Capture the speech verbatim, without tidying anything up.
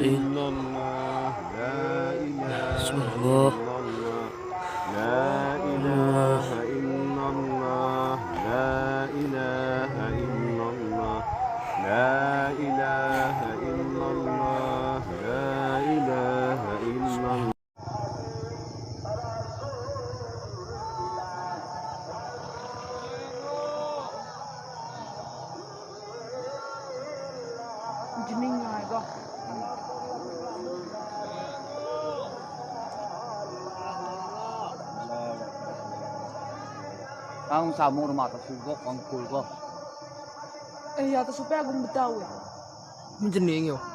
إلا الله، لا إله إلا الله، لا إله إلا الله، لا إله إلا الله، لا إله إلا الله، لا إله إلا الله. Ang samur mata sugok, ang kulgo. Eh, ya ta supe agung betawi. Menjening yo.